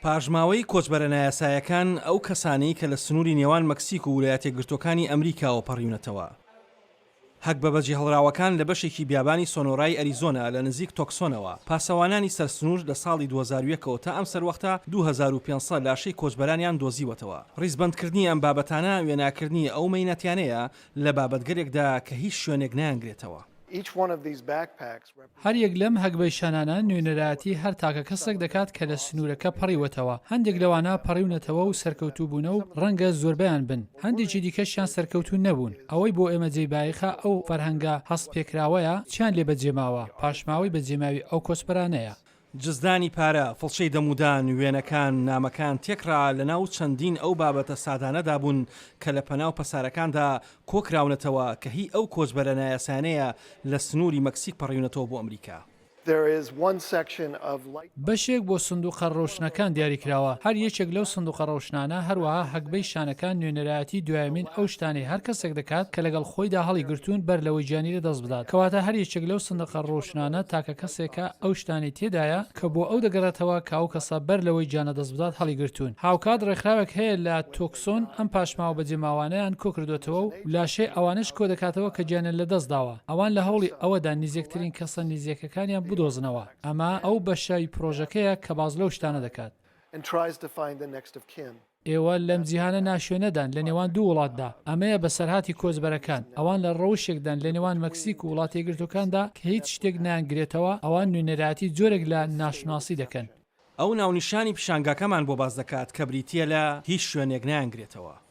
پاشماوەی کۆچبەرە نایاسایەکان، ئەو کەسانەی کە لە سنووری نێوان مەکسیک و ولایەتیەکگرتووەکانی ئەمریکاوە پەڕیونەتەوە. هەگبە بەجێهڵراوەکان لە بەشێکی بیابانی سۆنۆرای ئەریزۆنا لە نزیک تۆکسۆنەوە، پاسەوانانی سەر سنوور لە ساڵی 2001 ەوە تا ئەم سەروەختە 2500 لاشەی کۆچبەرانیان دۆزیوەتەوە. ڕیزبەندکردنی ئەم بابەتانە وێناکردنی ئەو مەینەتیانەیە لە بابەتگەلێکدا کە هیچ شوێنێک نایانگرێتەوە. هەر یەک لەم هەگبەی شانانە نوێنەرایەتی هەر تاکە کەسێک دەکات کە لە سنوورەکە پەڕیوەتەوە، هەندێک لەوانە پەڕیونەتەوە و سەرکەوتوو بوونە و ڕەنگە زۆربەیان بن، هەندێکی دیکەشیان سەرکەوتوو نەبوون. ئەوەی بۆ ئێمە جێی بایەخە ئەو فەرهەنگە هەستپێکراوەیە چیان لێ بەجێماوە، پاشماوەی بەجێماوی ئەو کۆچبەرانەیە. جزدانی پارە، فڵچەی دەمودان، وێنەکان، نامەکان تێکڕا لەناو چەندین ئەو بابەتە سادانەدا بوون کە لە پەناو پەسارەکاندا کۆکراونەتەوە کە هی ئەو کۆچبەرە نایاسایانەیە لە سنووری مەکسیک پەڕیونەتەوە بۆ ئەمریکا. بەشێک بۆ سندوقە ڕۆشنەکان دیاریکراوە، هەر یەکێک لەو سندوقە ڕۆشنانە، هەروەها هەگبەی شانەکان نوێنەرایەتی دوایەمین ئەو شتانەی هەر کەسێک دەکات کە لەگەڵ خۆیدا هەڵیگرتوون بەر لەوەی گیانی لەدەست بدات، کەواتە هەر یەکێک لەو سندقە ڕۆشنانە تاکە کەسێکە ئەو شتانەی تێدایە کە بۆ ئەو دەگەڕێتەوە کە ئەو کەسە بەر لەوەی گیان لەدەست بدات هەڵیگرتوون. هاوکات ڕێکخراوێک هەیە لە تۆکسۆن ئەم پاشماوە بەجێماوانەیان کۆکردۆتەوە و لاشەی ئەوانەش کۆدەکاتەوە کە گیانیان لەدەست داوە. ئەوان لە هەوڵی ئەوەدان نیزێکترین کەسە نیزێکەکانیان بدۆزنەوە. ئەمە ئەو بەشەی پرۆژەکەیە کە باس لەو شتانە دەکات. ئێوە لەم جیهانە ناشوێنەدان لە نێوان دوو وڵاتدا. ئەمەیە بەسەرهاتی کۆچبەرەکان. ئەوان لە ڕەوشێکدان لە نێوان مەکسیک و وڵاتە یەکگرتووەکاندا کە هیچ شتێک نایانگرێتەوە، ئەوان نوێنەرایەتی جۆرێک لە ناشوناسی دەکەن. ئەو ناونیشانی پیشانگاکەمان بۆ باس دەکات کە بریتییە لە، هیچ شوێنێک نایانگرێتەوە.